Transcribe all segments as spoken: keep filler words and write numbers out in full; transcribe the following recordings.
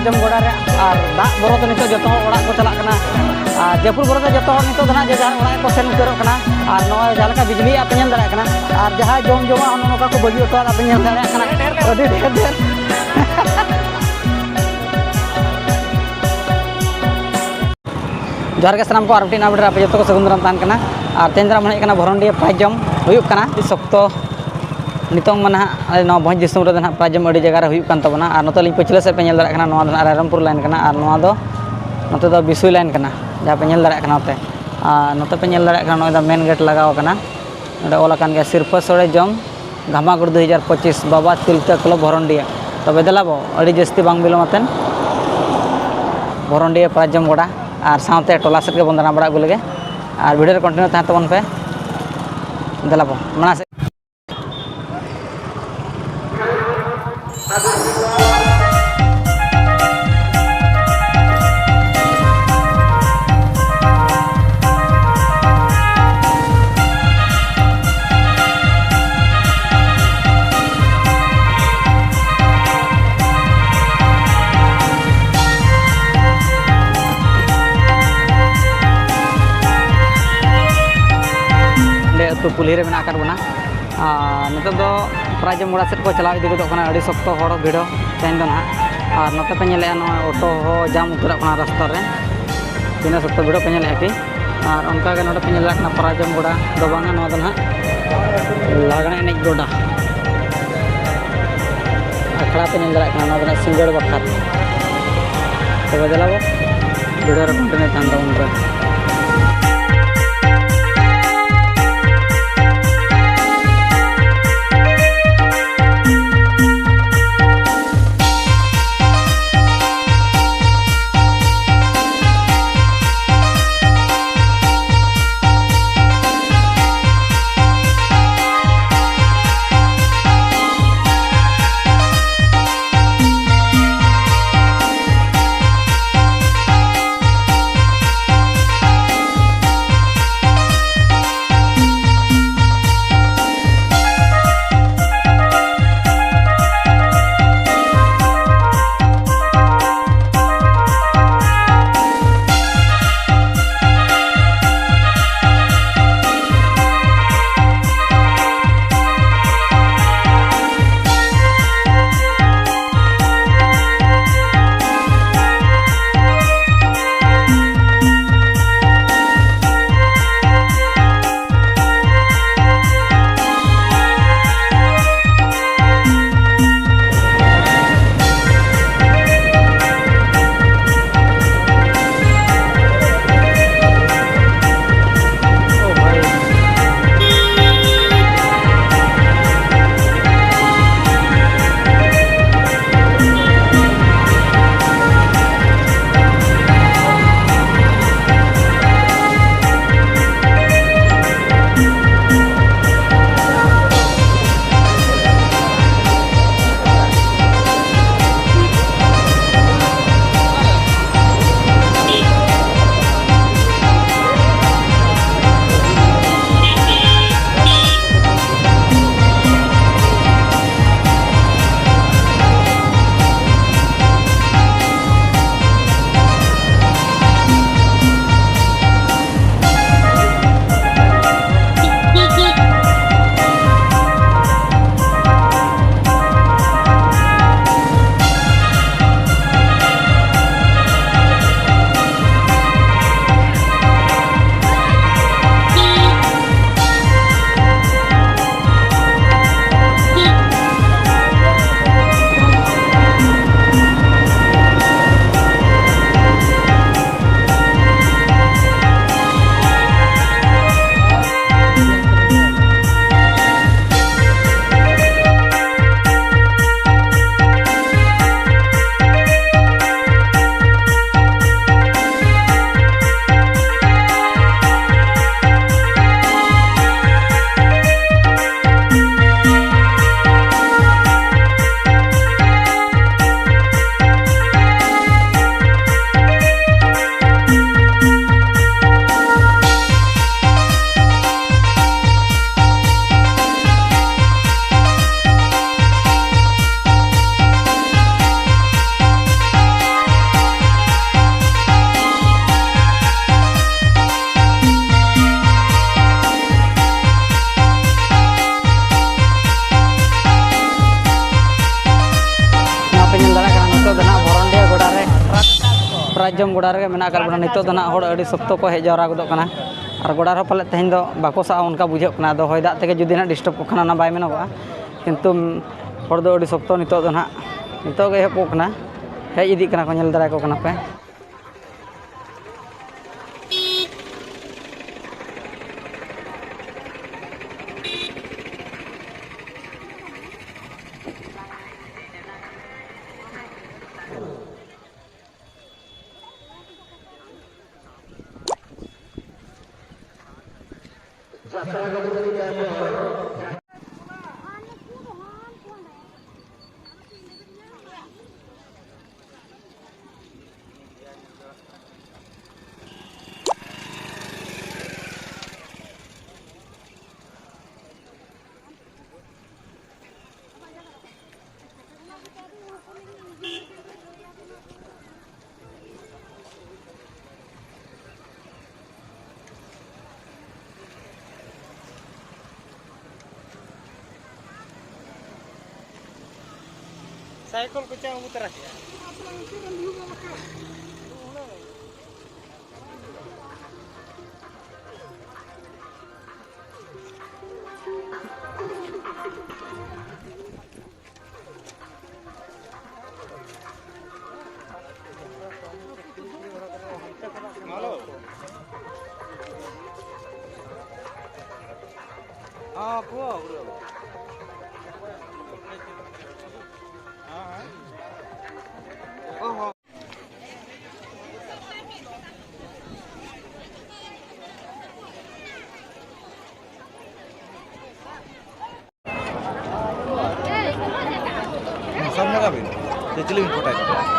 ᱡᱚᱢ ᱜᱚᱰᱟ ᱨᱮ᱾ ᱟᱨ ᱫᱟᱜ ᱵᱚᱨᱚ ᱛᱮ ᱱᱤᱛᱚᱜ ᱡᱚᱛᱚ ᱦᱚᱲ ᱚᱲᱟᱜ ᱠᱚ ᱪᱟᱞᱟᱜ ᱠᱟᱱᱟ᱾ ᱟᱨ ᱡᱟᱹᱯᱩᱫ ᱵᱚᱨᱚ ᱛᱮ ᱡᱚᱛᱚ ᱦᱚᱲ ᱱᱤᱛᱚᱜ ᱫᱚ ᱱᱟᱦᱟᱜ ᱡᱮ ᱡᱟᱦᱟᱨ ᱚᱲᱟᱜ ᱜᱮᱠᱚ ᱥᱮᱱ ᱩᱛᱟᱹᱨᱚᱜ ᱠᱟᱱᱟ᱾ ᱟᱨ ᱱᱚᱜᱼᱚᱭ ᱡᱟᱦᱟᱸ ᱞᱮᱠᱟ ᱵᱤᱡᱽᱞᱤᱭᱮᱫᱼᱟ ᱯᱮ ᱧᱮᱞ ᱫᱟᱲᱮᱭᱟᱜ ᱠᱟᱱᱟ᱾ ᱟᱨ ᱡᱟᱦᱟᱸᱭ ᱡᱚᱢ ᱡᱚᱢᱟᱜ ᱚᱱᱮ ᱱᱚᱝᱠᱟ ᱠᱚ ᱵᱟᱹᱜᱤ ᱦᱚᱴᱚᱣᱟᱫᱟ ᱯᱮ ᱧᱮᱞ ᱫᱟᱲᱮᱭᱟᱜ ᱠᱟᱱᱟ, ᱟᱹᱰᱤ ᱰᱷᱮᱨ ᱰᱷᱮᱨ᱾ ᱡᱚᱦᱟᱨ ᱜᱮ ᱥᱟᱱᱟᱢ ᱠᱚ, ᱟᱨ ᱢᱤᱫᱴᱤᱡ ᱱᱟᱣᱟ video ᱨᱮ ᱟᱯᱮ ᱡᱚᱛᱚ ᱠᱚ ᱥᱟᱹᱜᱩᱱ ᱫᱟᱨᱟᱢ ᱛᱟᱦᱮᱱ ᱠᱟᱱᱟ᱾ ᱟᱨ ᱛᱮᱦᱮᱧ ᱫᱚ ᱱᱟᱦᱟᱜ ᱵᱚᱱ ᱦᱮᱡ ᱠᱟᱱᱟ ᱵᱷᱚᱨᱚᱱᱰᱤᱭᱟᱹ prize ᱡᱚᱢ ᱦᱩᱭᱩᱜ ᱠᱟᱱᱟ᱾ ᱟᱹᱰᱤ ᱥᱚᱠᱛᱚ ᱱᱤᱛᱚᱝ ᱢᱟ ᱱᱟᱦᱟᱜ ᱟᱞᱮ ᱱᱚᱣᱟ ᱵᱷᱚᱸᱡᱽ ᱫᱤᱥᱚᱢ ᱨᱮᱫᱚ ᱱᱟᱦᱟᱜ prize ᱡᱚᱢ ᱟᱹᱰᱤ ᱡᱟᱭᱜᱟ ᱨᱮ ᱦᱩᱭᱩᱜ ᱠᱟᱱ ᱛᱟᱵᱚᱱᱟ᱾ ᱟᱨ ᱱᱚᱛᱮ ᱟᱹᱞᱤᱧ ᱯᱟᱹᱪᱷᱞᱟᱹ ᱥᱮᱫ ᱯᱮ ᱧᱮᱞ ᱫᱟᱲᱮᱭᱟᱜ ᱠᱟᱱᱟ, ᱱᱚᱣᱟ ᱫᱚ ᱱᱟᱦᱟᱜ ᱨᱟᱭᱨᱚᱝᱯᱩᱨ line ᱠᱟᱱᱟ, ᱟᱨ ᱱᱚᱣᱟ ᱫᱚ ᱱᱚᱛᱮ ᱫᱚ ᱵᱤᱥᱩᱭ line ᱠᱟᱱᱟ, ᱡᱟᱦᱟᱸ ᱯᱮ ᱧᱮᱞ ᱫᱟᱲᱮᱭᱟᱜ ᱠᱟᱱᱟ ᱱᱚᱛᱮ᱾ ᱟᱨ ᱱᱚᱛᱮ ᱯᱮ ᱧᱮᱞ ᱫᱟᱲᱮᱭᱟᱜ ᱠᱟᱱᱟ, ᱱᱚᱜᱼᱚᱭ ᱫᱚ main gate ᱞᱟᱜᱟᱣ ᱟᱠᱟᱱᱟ᱾ ᱱᱚᱰᱮ ᱚᱞ ᱟᱠᱟᱱ ᱜᱮᱭᱟ, "ᱥᱤᱨᱯᱟᱹ ᱥᱚᱲᱮ ᱡᱚᱢ ᱜᱷᱟᱢᱟᱜᱩᱲ ᱫᱩ ᱦᱟᱡᱟᱨ ᱯᱚᱸᱪᱤᱥ, ᱵᱟᱵᱟ ᱛᱤᱞᱠᱟᱹ ᱠᱞᱟᱵᱽ ᱵᱷᱚᱨᱚᱱᱰᱤᱭᱟᱹ᱾" ᱛᱚᱵᱮ ᱫᱮᱞᱟ ᱵᱚ, ᱟᱹᱰᱤ ᱡᱟᱹᱥᱛᱤ ᱵᱟᱝ ᱵᱤᱞᱚᱢ ᱟᱛᱮᱱ ᱵᱷᱚᱨᱚᱱᱰᱤᱭᱟᱹ prize ᱡᱚᱢ ᱜᱚᱰᱟ ᱟᱨ ᱥᱟᱶᱛᱮ ᱴᱚᱞᱟ ᱥᱮᱫ ᱜᱮᱵᱚᱱ ᱫᱟᱬᱟ ᱵᱟᱲᱟ ᱟᱹᱜᱩ ᱞᱮᱜᱮ᱾ ᱟᱨ video ᱨᱮ continue ᱛᱟᱦᱮᱸ ᱛᱟᱵᱚᱱ ᱯᱮ᱾ ᱫᱮᱞᱟ ᱵᱚ, ᱢᱟᱲᱟᱝ ᱥᱮᱫ᱾ ᱚᱸᱰᱮ ᱟᱹᱛᱩ ᱠᱩᱞᱦᱤ ᱨᱮ ᱢᱮᱱᱟᱜ ᱟᱠᱟᱫ ᱵᱚᱱᱟ᱾ ᱟᱨ ᱱᱤᱛᱚᱜ ᱫᱚ ᱯᱨᱟᱭ ᱡᱚᱢ ᱚᱲᱟᱜ ᱥᱮᱫ ᱠᱚ ᱪᱟᱞᱟᱣ ᱤᱫᱤ ᱜᱚᱫᱚᱜ ᱠᱟᱱᱟ᱾ ᱟᱹᱰᱤ ᱥᱚᱠᱛᱚ ᱦᱚᱲ ᱵᱷᱤᱲ ᱛᱮᱦᱮᱧ ᱫᱚ ᱱᱟᱦᱟᱜ᱾ ᱟᱨ ᱱᱚᱛᱮ ᱯᱮ ᱧᱮᱞᱮᱫᱼᱟ, ᱱᱚᱜᱼᱚᱭ ᱚᱴᱳ ᱦᱚᱸ ᱡᱟᱢ ᱩᱛᱟᱹᱨᱚᱜ ᱠᱟᱱᱟ ᱨᱟᱥᱛᱟ ᱨᱮ᱾ ᱛᱤᱱᱟᱹᱜ ᱥᱚᱠᱛᱚ ᱵᱷᱤᱲ ᱯᱮ ᱧᱮᱞᱮᱫᱼᱟ ᱠᱤ? ᱟᱨ ᱚᱱᱠᱟᱜᱮ ᱱᱚᱰᱮ ᱯᱮ ᱧᱮᱞ ᱫᱟᱲᱮᱭᱟᱜ ᱠᱟᱱᱟ, ᱯᱨᱟᱭ ᱡᱚᱢ ᱜᱚᱰᱟ ᱫᱚ ᱵᱟᱝᱟ, ᱱᱚᱣᱟ ᱫᱚ ᱱᱟᱦᱟᱜ ᱞᱟᱜᱽᱬᱮ ᱮᱱᱮᱡ ᱜᱚᱰᱟ ᱟᱠᱷᱲᱟ ᱯᱮ ᱧᱮᱞ ᱫᱟᱲᱮᱭᱟᱜ ᱠᱟᱱᱟ, ᱱᱚᱣᱟ ᱫᱚ ᱱᱟᱦᱟᱜ ᱥᱤᱸᱜᱟᱹᱲ ᱵᱟᱠᱷᱨᱟ᱾ ᱛᱚᱵᱮ ᱫᱮᱞᱟ ᱵᱚ, video ᱨᱮ continue ᱛᱟᱦᱮᱱ ᱛᱟᱵᱚᱱ ᱯᱮ᱾ ᱥᱟᱨᱡᱚᱢ ᱜᱚᱰᱟ ᱨᱮᱜᱮ ᱢᱮᱱᱟᱜ ᱟᱠᱟᱫ ᱵᱚᱱᱟ᱾ ᱱᱤᱛᱚᱜ ᱫᱚ ᱱᱟᱦᱟᱜ ᱦᱚᱲ ᱟᱹᱰᱤ ᱥᱚᱠᱛᱚ ᱠᱚ ᱦᱮᱡ ᱡᱟᱣᱨᱟ ᱜᱚᱫᱚᱜ ᱠᱟᱱᱟ, ᱟᱨ ᱜᱚᱰᱟ ᱨᱮᱦᱚᱸ ᱯᱟᱞᱮᱫ ᱛᱮᱦᱮᱧ ᱫᱚ ᱵᱟᱠᱚ ᱥᱟᱵᱼᱟ, ᱚᱱᱠᱟ ᱵᱩᱡᱷᱟᱹᱜ ᱠᱟᱱᱟ᱾ ᱟᱫᱚ ᱦᱚᱭ ᱫᱟᱜ ᱛᱮᱜᱮ ᱡᱩᱫᱤ ᱱᱟᱦᱟᱜ ᱰᱤᱥᱴᱟᱵᱚᱜ ᱠᱷᱟᱱ, ᱚᱱᱟ ᱵᱟᱭ ᱢᱮᱱᱚᱜᱚᱜᱼᱟ, ᱠᱤᱱᱛᱩ ᱦᱚᱲ ᱫᱚ ᱟᱹᱰᱤ ᱥᱚᱠᱛᱚ ᱱᱤᱛᱚᱜ ᱫᱚ ᱱᱟᱦᱟᱜ, ᱱᱤᱛᱚᱜ ᱜᱮ ᱮᱦᱚᱵ ᱠᱚᱜ ᱠᱟᱱᱟ, ᱦᱮᱡ ᱤᱫᱤᱜ ᱠᱟᱱᱟ ᱠᱚ, ᱧᱮᱞ ᱫᱟᱨᱟᱭ ᱠᱚ ᱠᱟᱱᱟ ᱯᱮ᱾ ᱥᱟᱭᱠᱮᱞ ᱠᱚ ᱪᱟᱜ ᱟᱹᱜᱩ ᱛᱚᱨᱟ ᱠᱮᱜᱼᱟ᱾ ᱥᱟᱵ ᱧᱚᱜ ᱟᱵᱤᱱ, ᱪᱮᱫ ᱪᱤᱞᱤ ᱵᱤᱱ ᱯᱷᱳᱴᱳᱭᱮᱫ ᱠᱚᱣᱟ?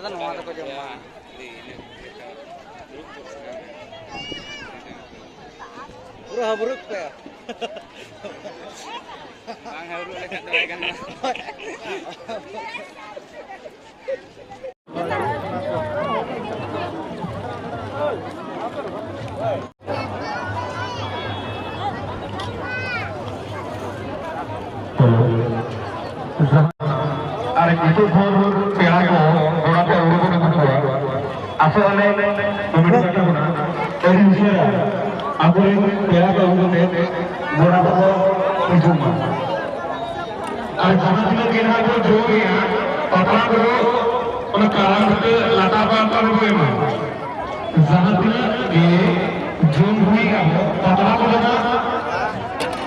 ᱫᱚ ᱱᱚᱣᱟ ᱫᱚᱠᱚ ᱡᱚᱢᱟ᱾ ᱯᱩᱨᱟᱹ ᱦᱟᱹᱵᱨᱩᱠ ᱯᱮ᱾ ᱵᱟᱝ ᱦᱟᱹᱵᱨᱩᱠ ᱞᱮᱠᱷᱟᱱ ᱫᱚ ᱵᱟᱭ ᱜᱟᱱᱚᱜᱼᱟ᱾ ᱟᱨ ᱱᱤᱛᱚᱜ ᱠᱷᱚᱱ ᱯᱮᱲᱟ ᱠᱚ, ᱜᱚᱲᱟ ᱛᱮ ᱟᱹᱣᱨᱤ ᱵᱚᱱ ᱟᱹᱜᱩ ᱠᱚᱣᱟ᱾ ᱟᱥᱚᱜ ᱟᱞᱮ ᱠᱚᱢᱤᱴᱤ ᱯᱟᱦᱴᱟ ᱠᱷᱚᱱᱟᱜ ᱟᱹᱰᱤ ᱩᱥᱟᱹᱨᱟ ᱟᱵᱚᱨᱮᱱ ᱯᱮᱲᱟ ᱠᱚ ᱟᱹᱜᱩ ᱠᱟᱛᱮ ᱜᱚᱲᱟ ᱛᱮᱠᱚ ᱦᱤᱡᱩᱜ ᱢᱟ᱾ ᱟᱨ ᱡᱟᱦᱟᱸ ᱛᱤᱱᱟᱹᱜ ᱜᱮ ᱱᱟᱦᱟᱜ ᱠᱚ ᱡᱚᱢᱮᱜᱼᱟ, ᱯᱟᱛᱲᱟ ᱠᱚᱫᱚ ᱚᱱᱟ ᱠᱟᱨᱟᱢ ᱵᱩᱴᱟᱹ ᱞᱟᱛᱟᱨ ᱯᱟᱦᱴᱟ ᱨᱮᱠᱚ ᱮᱢᱟ᱾ ᱡᱟᱦᱟᱸ ᱛᱤᱱᱟᱹᱜ ᱜᱮ ᱡᱚᱢ ᱦᱩᱭ ᱟᱠᱟᱱ, ᱯᱟᱛᱲᱟ ᱠᱚᱫᱚ ᱱᱟᱦᱟᱜ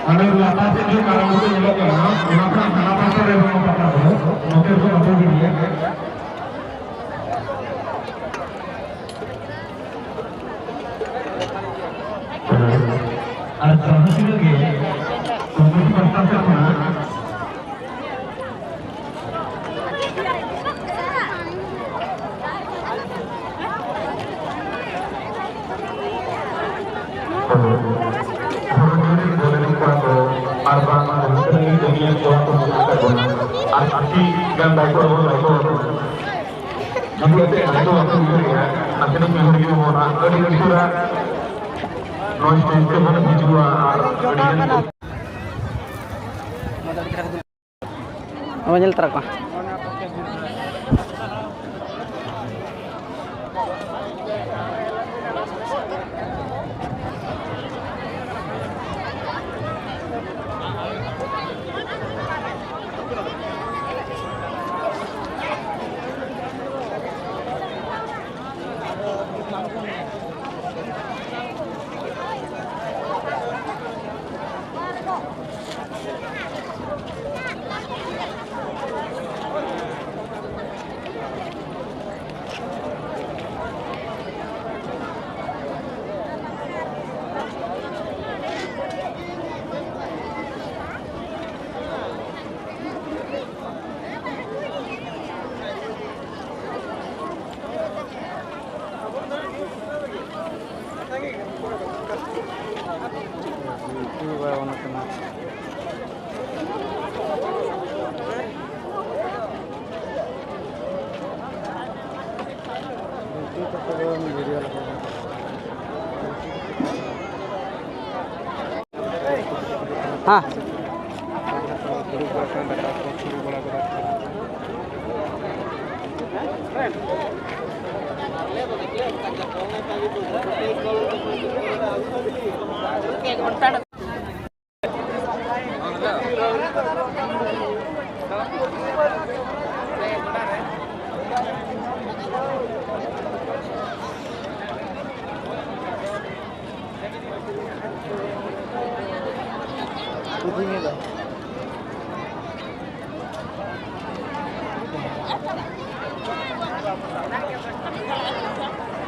ᱦᱟᱱᱮ ᱞᱟᱛᱟᱨ ᱥᱮᱫ ᱡᱮ ᱠᱟᱨᱟᱢ ᱵᱩᱴᱟᱹ ᱧᱮᱞᱚᱜ ᱠᱟᱱᱟ, ᱚᱱᱟ ᱠᱷᱚᱱᱟᱜ ᱦᱟᱱᱟ ᱯᱟᱦᱴᱟ ᱨᱮ ᱮᱢᱟ ᱯᱟᱛᱲᱟ ᱠᱚᱫᱚ, ᱱᱚᱛᱮ ᱨᱮᱫᱚ ᱵᱟᱠᱚ ᱜᱤᱰᱤᱭᱟ᱾ ᱟᱨ ᱡᱟᱦᱟᱸ ᱛᱤᱱᱟᱹᱜ ᱜᱮ ᱠᱚᱢᱤᱴᱤ ᱯᱟᱦᱴᱟ ᱥᱮᱫ ᱠᱷᱚᱱᱟᱜ ᱦᱚᱲ ᱡᱩᱨᱤ ᱵᱚᱞᱮ ᱠᱚᱲᱟ ᱠᱚ ᱟᱨ ᱵᱟᱝ ᱡᱟᱦᱟᱸ ᱛᱤᱱᱟᱹᱜ ᱜᱮ ᱠᱟᱹᱢᱤᱭᱟᱹ ᱠᱚᱲᱟ ᱠᱚ ᱢᱮᱱᱟᱜ ᱟᱠᱟᱫ ᱵᱚᱱᱟ, ᱟᱨ ᱟᱹᱰᱤ ᱜᱟᱱ ᱫᱟᱭᱤᱛᱛᱚ ᱵᱚᱱ ᱫᱟᱭᱤᱛᱛᱚ ᱟᱠᱟᱱᱟ᱾ ᱡᱩᱫᱤ ᱟᱯᱮ ᱫᱟᱭᱤᱛᱛᱚ ᱵᱟᱯᱮ ᱩᱭᱦᱟᱹᱨᱮᱜᱼᱟ, ᱱᱟᱥᱮᱱᱟᱜ ᱩᱭᱦᱟᱹᱨ ᱜᱮ ᱵᱟᱵᱚᱱ ᱟᱹᱰᱤ ᱩᱥᱟᱹᱨᱟ ᱱᱚᱣᱟ ᱥᱴᱮᱡ ᱛᱮᱵᱚᱱ ᱦᱤᱡᱩᱜᱼᱟ ᱟᱨ ᱟᱹᱰᱤ ᱜᱟᱱ ᱟᱵᱚ ᱧᱮᱞ ᱛᱚᱨᱟ ᱠᱚᱣᱟ᱾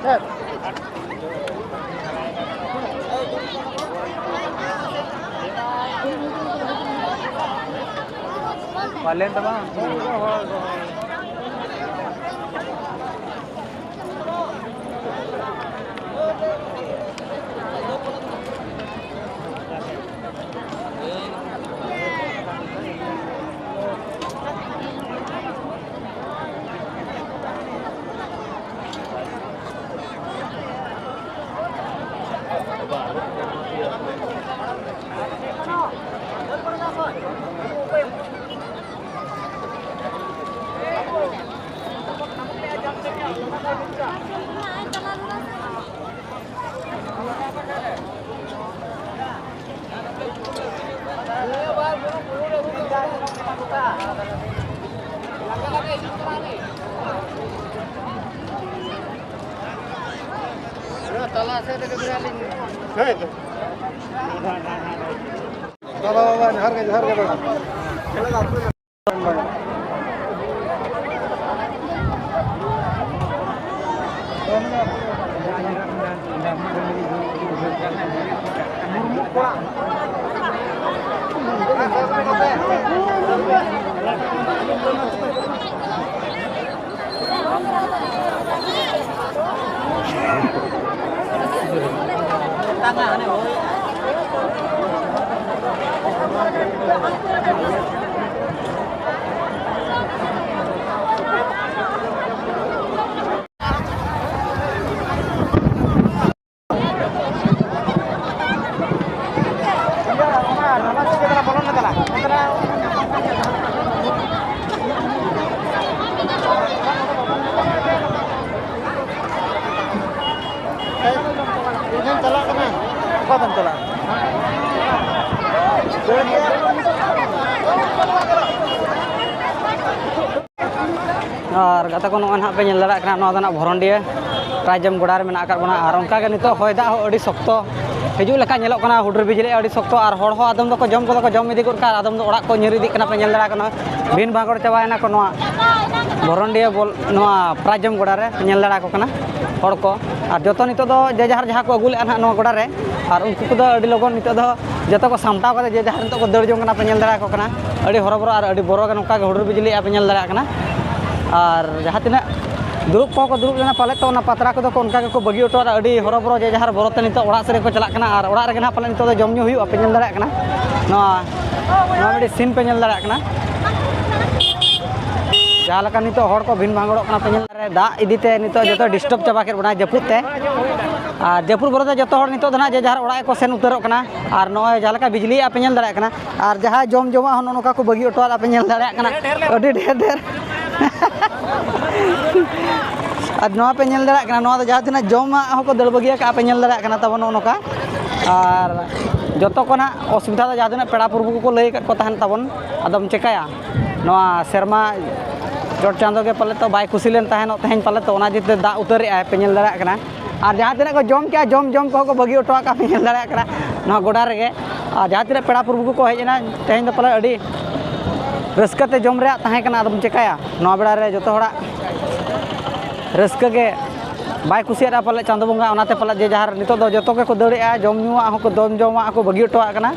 ᱦᱮᱸ᱾ ᱯᱟᱞᱮᱱ ᱫᱚ ᱵᱟᱝ᱾ ᱛᱟᱞᱟ ᱥᱮᱫ ᱨᱮᱜᱮ ᱢᱮᱱᱟᱜ ᱞᱤᱧᱟ᱾ ᱦᱮᱸ ᱛᱚ᱾ ᱫᱟᱫᱟ ᱵᱟᱵᱟ, ᱡᱚᱦᱟᱨ ᱜᱮ, ᱡᱚᱦᱟᱨ ᱜᱮ ᱫᱟᱫᱟ᱾ ᱟᱨ ᱜᱟᱛᱮ ᱠᱚ, ᱱᱚᱜᱼᱚᱭ ᱱᱟᱦᱟᱜ ᱯᱮ ᱧᱮᱞ ᱫᱟᱲᱮᱭᱟᱜ ᱠᱟᱱᱟ, ᱱᱚᱣᱟ ᱫᱚ ᱱᱟᱦᱟᱜ ᱵᱷᱚᱨᱚᱱᱰᱤᱭᱟᱹ ᱯᱨᱟᱭᱤᱡᱽ ᱡᱚᱢ ᱜᱚᱰᱟ ᱨᱮ ᱢᱮᱱᱟᱜ ᱟᱠᱟᱫ ᱵᱚᱱᱟ᱾ ᱟᱨ ᱚᱱᱠᱟᱜᱮ ᱱᱤᱛᱚᱜ ᱦᱚᱭ ᱫᱟᱜ ᱦᱚᱸ ᱟᱹᱰᱤ ᱥᱚᱠᱛᱚ ᱦᱤᱡᱩᱜ ᱞᱮᱠᱟ ᱧᱮᱞᱚᱜ ᱠᱟᱱᱟ, ᱦᱩᱰᱩᱨ ᱵᱤᱡᱽᱞᱤ ᱟᱹᱰᱤ ᱥᱚᱠᱛᱚ᱾ ᱟᱨ ᱦᱚᱲ ᱦᱚᱸ ᱟᱫᱚᱢ ᱫᱚᱠᱚ ᱡᱚᱢ ᱠᱚᱫᱚ ᱠᱚ ᱡᱚᱢ ᱤᱫᱤ ᱜᱚᱫ ᱠᱟᱜᱼᱟ, ᱟᱨ ᱟᱫᱚᱢ ᱫᱚ ᱚᱲᱟᱜ ᱠᱚ ᱧᱤᱨ ᱤᱫᱤᱜ ᱠᱟᱱᱟ, ᱯᱮ ᱧᱮᱞ ᱫᱟᱲᱮᱭᱟᱜ ᱠᱟᱱᱟ᱾ ᱵᱤᱱ ᱵᱷᱟᱜᱚᱲ ᱪᱟᱵᱟᱭᱮᱱᱟ ᱠᱚ ᱱᱚᱣᱟ ᱵᱷᱚᱨᱚᱱᱰᱤᱭᱟᱹ ᱵᱚᱞ, ᱱᱚᱣᱟ ᱯᱨᱟᱭᱤᱡᱽ ᱡᱚᱢ ᱜᱚᱰᱟ ᱨᱮ ᱧᱮᱞ ᱫᱟᱲᱮᱭᱟᱠᱚ ᱠᱟᱱᱟ ᱦᱚᱲ ᱠᱚ᱾ ᱟᱨ ᱡᱚᱛᱚ ᱱᱤᱛᱚᱜ ᱫᱚ ᱡᱮ ᱡᱟᱦᱟᱨ ᱡᱟᱦᱟᱸ ᱠᱚ ᱟᱹᱜᱩ ᱞᱮᱫᱼᱟ ᱱᱟᱦᱟᱜ ᱱᱚᱣᱟ ᱜᱚᱰᱟ ᱨᱮ, ᱟᱨ ᱩᱱᱠᱩ ᱠᱚᱫᱚ ᱟᱹᱰᱤ ᱞᱚᱜᱚᱱ ᱱᱤᱛᱚᱜ ᱫᱚ ᱡᱚᱛᱚ ᱠᱚ ᱥᱟᱢᱴᱟᱣ ᱠᱟᱛᱮ ᱡᱮ ᱡᱟᱦᱟᱨ ᱱᱤᱛᱚᱜ ᱠᱚ ᱫᱟᱹᱲ ᱡᱚᱝ ᱠᱟᱱᱟ, ᱯᱮ ᱧᱮᱞ ᱫᱟᱲᱮᱭᱟᱠᱚ ᱠᱟᱱᱟ᱾ ᱟᱹᱰᱤ ᱦᱚᱨᱚᱵᱚᱨᱚ ᱟᱨ ᱟᱹᱰᱤ ᱵᱚᱨᱚ ᱜᱮ ᱱᱚᱝᱠᱟ ᱜᱮ ᱦᱩᱰᱩᱨ ᱵᱤᱡᱽᱞᱤ ᱯᱮ ᱧᱮᱞ ᱫᱟᱲᱮᱭᱟᱜ ᱠᱟᱱᱟ᱾ ᱟᱨ ᱡᱟᱦᱟᱸ ᱛᱤᱱᱟᱹᱜ ᱫᱩᱲᱩᱵ ᱠᱚᱦᱚᱸ ᱠᱚ ᱫᱩᱲᱩᱵ ᱞᱮᱱᱟ ᱯᱟᱞᱮᱫ, ᱛᱚ ᱚᱱᱟ ᱯᱟᱛᱨᱟ ᱠᱚᱫᱚ ᱠᱚ ᱚᱱᱠᱟ ᱜᱮᱠᱚ ᱵᱟᱹᱜᱤ ᱦᱚᱴᱚ ᱟᱨ ᱟᱹᱰᱤ ᱦᱚᱨᱚᱵᱚᱨᱚ ᱡᱮ ᱡᱟᱦᱟᱨ ᱵᱚᱨᱚ ᱛᱮ ᱱᱤᱛᱚᱜ ᱚᱲᱟᱜ ᱥᱮᱫ ᱨᱮᱠᱚ ᱪᱟᱞᱟᱜ ᱠᱟᱱᱟ᱾ ᱟᱨ ᱚᱲᱟᱜ ᱨᱮᱜᱮ ᱱᱟᱦᱟᱜ ᱯᱟᱞᱮᱫ ᱱᱤᱛᱚᱜ ᱫᱚ ᱡᱚᱢ ᱧᱩ ᱦᱩᱭᱩᱜᱼᱟ, ᱯᱮ ᱧᱮᱞ ᱫᱟᱲᱮᱭᱟᱜ ᱠᱟᱱᱟ᱾ ᱱᱚᱣᱟ, ᱱᱚᱣᱟ ᱢᱤᱫᱴᱤᱡ ᱥᱤᱱ ᱯᱮ ᱧᱮᱞ ᱫᱟᱲᱮᱭᱟᱜ ᱠᱟᱱᱟ᱾ ᱡᱟᱦᱟᱸ ᱞᱮᱠᱟ ᱱᱤᱛᱚᱜ ᱦᱚᱲ ᱠᱚ ᱵᱷᱤᱱ ᱵᱷᱟᱝᱜᱚᱲᱚᱜ ᱠᱟᱱᱟ, ᱯᱮ ᱧᱮᱞ ᱫᱟᱲᱮᱭᱟᱜᱼᱟ, ᱫᱟᱜ ᱤᱫᱤ ᱛᱮ ᱱᱤᱛᱚᱜ ᱡᱚᱛᱚ ᱰᱤᱥᱴᱟᱵᱽ ᱪᱟᱵᱟ ᱠᱮᱫ ᱵᱚᱱᱟ ᱡᱟᱹᱯᱩᱫ ᱛᱮ᱾ ᱟᱨ ᱡᱟᱹᱯᱩᱫ ᱵᱚᱨᱚ ᱛᱮ ᱡᱚᱛᱚ ᱦᱚᱲ ᱱᱤᱛᱚᱜ ᱫᱚ ᱱᱟᱦᱟᱜ ᱡᱮ ᱡᱟᱦᱟᱨ ᱚᱲᱟᱜ ᱜᱮᱠᱚ ᱥᱮᱱ ᱩᱛᱟᱹᱨᱚᱜ ᱠᱟᱱᱟ᱾ ᱟᱨ ᱱᱚᱜᱼᱚᱭ ᱡᱟᱦᱟᱸ ᱞᱮᱠᱟ ᱵᱤᱡᱽᱞᱤᱭᱮᱫᱼᱟ, ᱯᱮ ᱧᱮᱞ ᱫᱟᱲᱮᱭᱟᱜ ᱠᱟᱱᱟ᱾ ᱟᱨ ᱡᱟᱦᱟᱸᱭ ᱡᱚᱢ ᱡᱚᱢᱟᱜ ᱦᱚᱸ ᱱᱚᱜᱼᱚ ᱱᱚᱝᱠᱟ ᱠᱚ ᱵᱟᱹᱜᱤ ᱦᱚᱴᱚᱣᱟᱜᱼᱟ, ᱯᱮ ᱧᱮᱞ ᱫᱟᱲᱮᱭᱟᱜ ᱠᱟᱱᱟ, ᱟᱹᱰᱤ ᱰᱷᱮᱨ ᱰᱷᱮᱨ᱾ ᱟᱨ ᱱᱚᱣᱟ ᱯᱮ ᱧᱮᱞ ᱫᱟᱲᱮᱭᱟᱜ ᱠᱟᱱᱟ, ᱱᱚᱣᱟ ᱫᱚ ᱡᱟᱦᱟᱸ ᱛᱤᱱᱟᱹᱜ ᱡᱚᱢᱟᱜ ᱦᱚᱸᱠᱚ ᱫᱟᱹᱲ ᱵᱟᱹᱜᱤ ᱟᱠᱟᱫᱼᱟ, ᱯᱮ ᱧᱮᱞ ᱫᱟᱲᱮᱭᱟᱜ ᱠᱟᱱᱟ ᱛᱟᱵᱚᱱ ᱱᱚᱜᱼᱚ ᱱᱚᱝᱠᱟ᱾ ᱟᱨ ᱡᱚᱛᱚ ᱠᱷᱚᱱᱟᱜ ᱚᱥᱩᱵᱤᱫᱷᱟ ᱫᱚ ᱡᱟᱦᱟᱸ ᱛᱤᱱᱟᱹᱜ ᱯᱮᱲᱟ ᱯᱨᱚᱵᱷᱩ ᱠᱚᱠᱚ ᱞᱟᱹᱭ ᱟᱠᱟᱫ ᱠᱚ ᱛᱟᱦᱮᱱ ᱛᱟᱵᱚᱱ, ᱟᱫᱚᱢ ᱪᱮᱠᱟᱭᱟ? ᱱᱚᱣᱟ ᱥᱮᱨᱢᱟ ᱪᱚᱴ ᱪᱟᱸᱫᱳ ᱜᱮ ᱯᱟᱞᱮ ᱛᱚ ᱵᱟᱭ ᱠᱩᱥᱤ ᱞᱮᱱ ᱛᱟᱦᱮᱱᱚᱜ ᱛᱮᱦᱮᱧ, ᱯᱟᱞᱮ ᱛᱚ ᱚᱱᱟ ᱤᱫᱤ ᱛᱮ ᱫᱟᱜ ᱩᱛᱟᱹᱨᱮᱜᱼᱟᱭ, ᱯᱮ ᱧᱮᱞ ᱫᱟᱲᱮᱭᱟᱜ ᱠᱟᱱᱟ᱾ ᱟᱨ ᱡᱟᱦᱟᱸ ᱛᱤᱱᱟᱹᱜ ᱠᱚ ᱡᱚᱢ ᱠᱮᱜᱼᱟ, ᱡᱚᱢ ᱡᱚᱢ ᱠᱚᱦᱚᱸ ᱠᱚ ᱵᱟᱹᱜᱤ ᱦᱚᱴᱚ ᱟᱠᱟᱫᱼᱟ, ᱯᱮ ᱧᱮᱞ ᱫᱟᱲᱮᱭᱟᱜ ᱠᱟᱱᱟ ᱱᱚᱣᱟ ᱜᱚᱰᱟ ᱨᱮᱜᱮ᱾ ᱟᱨ ᱡᱟᱦᱟᱸ ᱛᱤᱱᱟᱹᱜ ᱯᱮᱲᱟ ᱯᱨᱚᱵᱷᱩ ᱠᱚᱠᱚ ᱦᱮᱡ ᱮᱱᱟ ᱛᱮᱦᱮᱧ ᱫᱚ, ᱯᱟᱞᱮ ᱟᱹᱰᱤ ᱨᱟᱹᱥᱠᱟᱹ ᱛᱮ ᱡᱚᱢ ᱨᱮᱭᱟᱜ ᱛᱟᱦᱮᱸ ᱠᱟᱱᱟ, ᱟᱫᱚᱢ ᱪᱮᱠᱟᱭᱟ? ᱱᱚᱣᱟ ᱵᱮᱲᱟ ᱨᱮ ᱡᱚᱛᱚ ᱦᱚᱲᱟᱜ ᱨᱟᱹᱥᱠᱟᱹ ᱜᱮ ᱵᱟᱭ ᱠᱩᱥᱤᱭᱟᱫᱼᱟ ᱯᱟᱞᱮ ᱪᱟᱸᱫᱳ ᱵᱚᱸᱜᱟ, ᱚᱱᱟᱛᱮ ᱯᱟᱞᱮ ᱡᱮ ᱡᱟᱦᱟᱨ ᱱᱤᱛᱚᱜ ᱫᱚ ᱡᱚᱛᱚ ᱜᱮᱠᱚ ᱫᱟᱹᱲᱮᱜᱼᱟ, ᱡᱚᱢ ᱧᱩᱣᱟᱜ ᱦᱚᱸᱠᱚ, ᱫᱚᱢ ᱡᱚᱢᱟᱜ ᱦᱚᱸᱠᱚ ᱵᱟᱹᱜᱤ ᱦᱚᱴᱚᱣᱟᱜ ᱠᱟᱱᱟ᱾